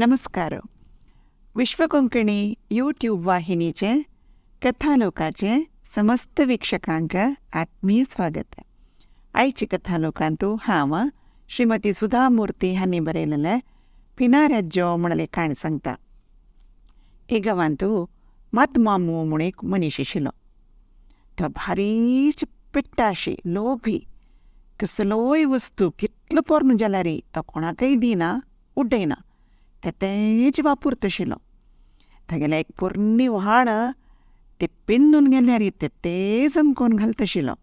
नमस्कार. विश्वकोंकणी यूट्यूब वाहिनीचे कथालोकाचे समस्त वीक्षकांक आत्मीय स्वागत. आयची कथालोकांतू हांव श्रीमती सुधा मूर्ती हांणी बरयलेलें पिनाराज्यो म्हणले काणी सांगता. एक गांवांतू मातमामू म्हूण एक मनीस आशिल्लो. तो भारीच पेट्टा अशी लोभी, कसलोय वस्तू कितलो पोरणो जाल्यार तो कोणाकय दिना, उडयना, ते तेंच वापरता आशिल्लो. तागेलें एक पोरणी व्हाण ते पिंदून गेल्यार ते ते चमकोवन घालता आशिल्लो.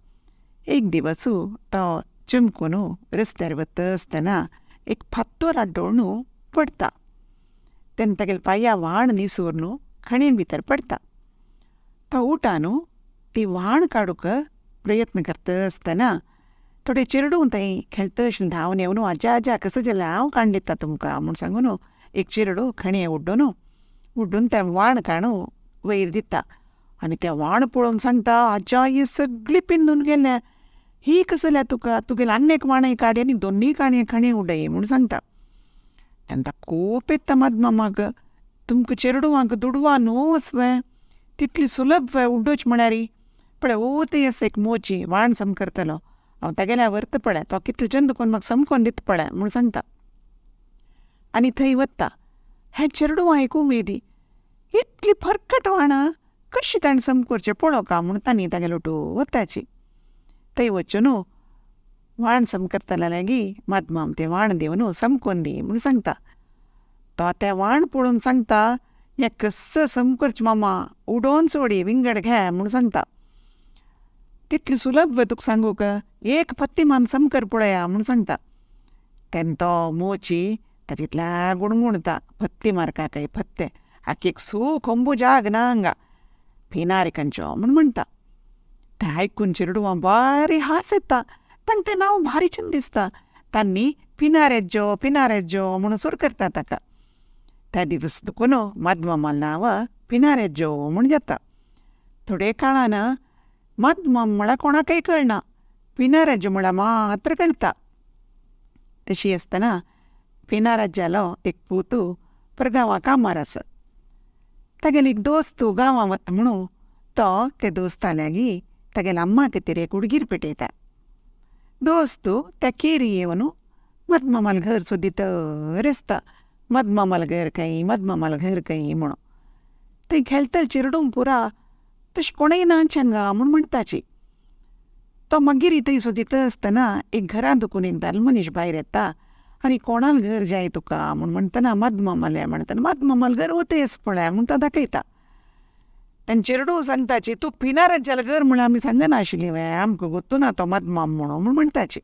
एक दिवस तो चमकून रस्त्यार वता आसतना एक फातर आड्डोळून पडटा. तेन्ना तागेले पांया व्हाण निसरून खणीन भितर पडटा. तो उठान ती व्हाण काडूंक प्रयत्न करता आसतना थोडे चेडूं थंय खेळटा अशें धांवन येवन आज्या आज्या कसो जालें हांव काडून दिता तुमकां म्हूण सांगून एक चेडूं खणये उड्डून उड्डून तें व्हाण काडून वयर दिता आनी तें व्हाण पळोवन सांगता, आज्या ही सगळी पिंदून गेल्या, ही कसो जाल्या तुका, तुगेली आनी एक व्हाणय काड आनी दोनूय काणये खणये उडय म्हूण सांगता. तेन्ना कोप येता मदमामाक, तुमकां चेडवांक दुडवां न्हू वसवें तितली सुलभ वे उड्डोच म्हळ्यार. पळय ओ थंय आसा एक मोची व्हाण सम करतलो, हांव तागेल्या व्हरता पळय, तो कितलो चंद करून म्हाका समकोन दिता पळय म्हूण सांगता आनी थंय वता. हें चेडवां एक उमेदी, इतली फरकट व्हाणां कशी ताणें सम करचें पळोवंक म्हूण तांणी तागेलो ओटू वताची. थंय वचून व्हाण सम करतल्या लागीं मदमाम तें व्हाण दिवन समकोन दी म्हूण सांगता. तो तें व्हाण पळोवन सांगता, हें कसो सम करचें मामा, उडोवन सोडी विंगड घे म्हूण सांगता. तितली सुलभ तुका सांगूंक, एक पत्ती मान सम कर पळया म्हूण सांगता. तेन्ना तो मोची तातूंतल्या गुणगुणता, फत्ती मारका काय फत्ते, आख्खी एक सू खोंबू जाग ना हांगा पिनार खंयचो म्हूण म्हणटा. तें आयकून चेडवां बारी हांस येता, तांकां तें नांव भारी चंद दिसता. तांणी पिनारेज्यो पिनारेज्यो म्हणून सुरू करता ताका. त्या दिवस दुखून मदमामालें नांव पिनारेज्यो म्हूण जाता. थोडे काळान मदमाम म्हळ्यार कोणाकय कळना, पिनाराज्य म्हळ्यार मात्र कळटा. तशी आसतना पिनाराज्यालो एक पूत परगांवां कामार आसा. तागेलो एक दोस्त गांवां वता म्हणून तो ते दोस्ता लागीं तागेल्या अम्मा खातीर एक उडगीर पेटयता. दोस्त त्या केरी येवन मदमामालें घर सोदीत आसता, मदमामालें घर खंय, मदमामालें घर खंय म्हणून. थंय खेळटले चेडूं पुरा तशें कोणूय ना हांगा म्हूण म्हणटाची. तो मागीर थंय सोदीत आसतना एक घरां दुखून एक दादलो मनीस भायर येता आनी कोणालें घर जाय तुका म्हूण म्हणटना मदमामालें म्हणटना मदमामालें घर वतय आसा पळय म्हूण तो दाखयता. तेन्ना चेडूं सांगताची, तूं पिनाराज्यालें घर म्हळ्यार आमी सांगनाशिल्लीं वे, आमकां गोत्तू ना तो मदमाम म्हणून म्हूण म्हणटाची.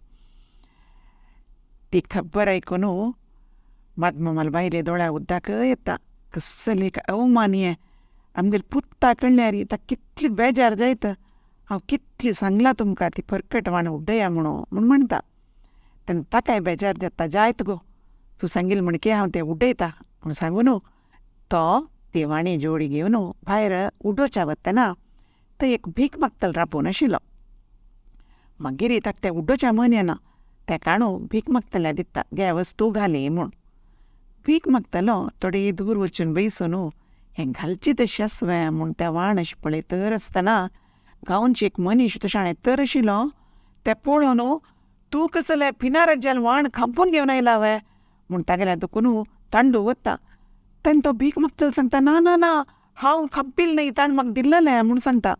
ती खबर आयकून मदमामाले बायले दोळ्या उदक येता, कसलें एक अवमान हें, आमगेले पुता कडल्यार ताका कितली बेजार जायत, हांव कितली सांगलां तुमकां ती फरकट व्हाण उडया म्हणून म्हूण म्हणटा. तेन्ना ताकाय बेजार जाता, जायत गो तूं सांगील म्हणके हांव तें उडयता म्हूण सांगून तो ती वाणी जोडी घेवन भायर उडोवच्या वतना थंय एक भीक मागतलो राबून आशिल्लो. मागीर ताका तें उडोवच्या मन येना, तें काडून भीक मागतल्या दिता, घे वस्तू घाली म्हूण. भीक मागतलो थोडे दूर वचून बैसून हें घालची तशें आसवें म्हूण तें व्हाण अशें पळयतर आसतना गांवची एक मनीस तो शाणें तर आशिल्लो, तें पळोवन तूं कसलें पिनाराज्यान व्हाण खांपून घेवन आयला वे म्हूण तागेल्या दुखून तांडू वता. तेन्ना तो भीक मागतलो सांगता, ना ना ना, हांव खांपील न्हय, ताणें म्हाका दिल्लेलें म्हूण सांगता.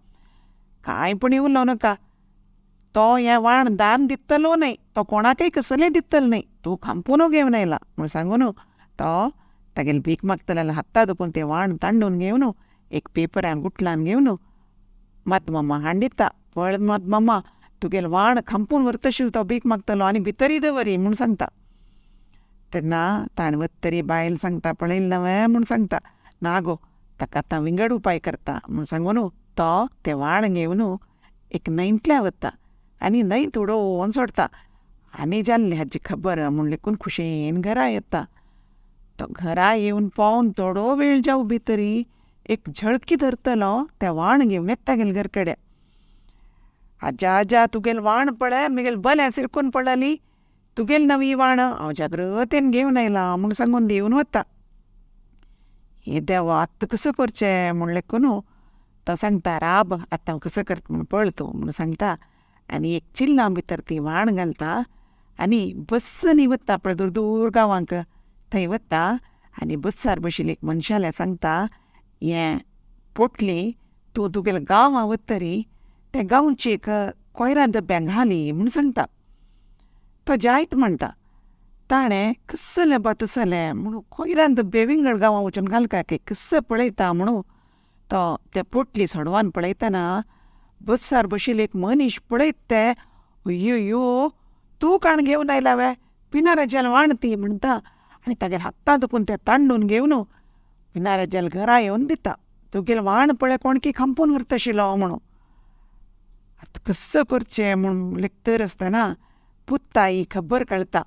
कांय पूण उलोवं नाका, तो हें व्हाण दान दितलो न्हय, तो कोणाकय कसलें दितलो न्हय, तूं खांपून घेवन आयला म्हूण सांगून तो तागेले भीक मागतल्या हाता दुखून तें व्हाण तांडून घेवन एक पेपरान गुटलान घेवन मदमामा हाडून दिता. पळय मदमामा, तुगेलें व्हाण खांपून व्हरता तो भीक मागतलो आनी भितरय दवरी म्हूण सांगता. तेन्ना ताणें वतरी बायल सांगता, पळयलें न्हय म्हूण सांगता. ना गो, ताका आतां विंगड उपाय करता म्हूण सांगून तो तें व्हाण घेवन एक न्हंयतल्या वता आनी न्हंयत उडोवन सोडटा. आनी जाल्ली हाजी खबर म्हूण लेकून खुशयेन घरा येता. तो घरा येवन पावून थोडो वेळ जावं भितरी एक झळकी धरतलो तें व्हाण घेवन येता तागेले घर कडेन. आज्या आज्या तुगेलें व्हाण पळय म्हगेलें बलें सिरकून पडली, तुगेली नवी व्हाण हांव जाग्रतेन घेवन आयलां म्हूण सांगून दिवन वता. हे देवा आतां कसो करचें म्हणलें कोन्नू तो सांगता राब आतां हांव कसो करता म्हूण पळय तूं म्हणून सांगता आनी एक चिल्लां भितर ती वाण घालता आनी बस्सांनी वता पळय दूर दूर गांवांक थंय वता आनी बस्सार बशिल्ले एक मनशाले सांगता हें पोटली तूं तुगेल्या गांवां वतरी त्या गांवची एक कोयरा डब्यांक घाली म्हूण सांगता. तो जायत म्हणटा. ताणें कसलें बा तसलें म्हणून कोयरान डब्बे विंगड गांवां वचून घालका की कसो पळयता म्हणून तो ते पोटली सोडवान पळयतना बस्सार बशिल्ले एक मनीस पळयत ते अय्यो तूं काण घेवन आयला वे पिनाराज्यान वाण ती म्हणटा आनी तागेल्या हातांत दुखून ते तांडून घेवन पिनाराज्याल घरा येवन दिता. तुगेलें वाण पळय कोणकी खांपून व्हरता म्हणून. आतां कसो करचें म्हूण लेखतर आसतना पुता ही खबर कळटा.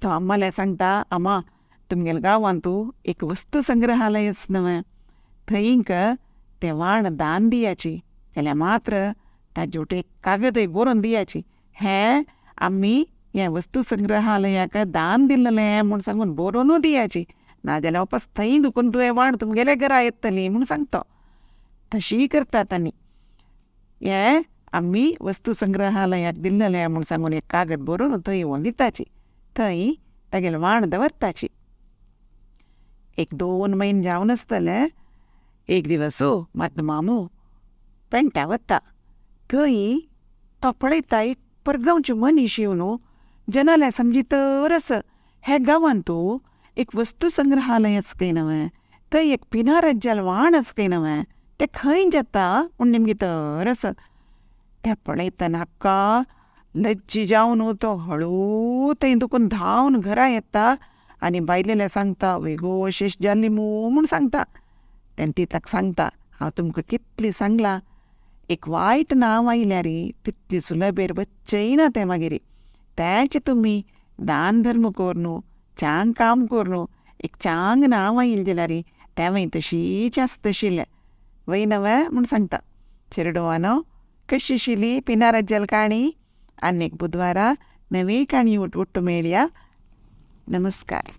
तो अम्माले सांगता, अम्मा तुमगेल्या गांवांत एक वस्तू संग्रहालय आसा न्हय थंयक तें वाण दान दियाची जाल्यार मात्र ताजे वटेन एक कागदय बरोवन दियाची हें आमी हें वस्तू संग्रहालयाक दान दिल्लें म्हूण सांगून बरोवनूय दियाची, नाजाल्यार वापस थंय दुखून तुवें वाण तुमगेल्या घरा येतली म्हूण सांगता. तशी करतात आनी हें आमी वस्तू संग्रहालयाक दिल्लें म्हूण सांगून एक कागद बरोवन थंय येवन दिताची, थंय तागेलें वाण दवरताची. एक 2 म्हयने जावन आसतले एक दिवस म्हाजो मामू पेंटा वता थंय तो पळयता एक परगांवचे मनीस येवन जनाल्या समजी तर आसा ह्या गांवांत एक वस्तू संग्रहालय आसा काय नवें, थंय एक पिनाराज्याल वाण आसा काय नवें, तें खंय जाता म्हूण नेमकी तर आसा. तें पळयतना हाका लज्जी जावन तो हळू थंय दुखून धांवन घरा येता आनी बायलेल्या सांगता वेगो अशें जाली मू म्हूण सांगता. तेन्ना ती ताका सांगता हांव तुमकां कितली सांगलां एक वायट नांव आयल्यार तितली सुलभेर वच्चेंय ना तें मागीर. तेंच तुमी दान धर्म करून चांग काम करून एक चांग नांव आयलें जाल्यार तें मागीर तशीच आसतशिल्लें वय नवें म्हूण सांगता. चेरडुवानो कशी आशिल्ली पिनाराज्याल काणी? आनी एक बुधवारा नवी काणी उट्टू मेळया. नमस्कार.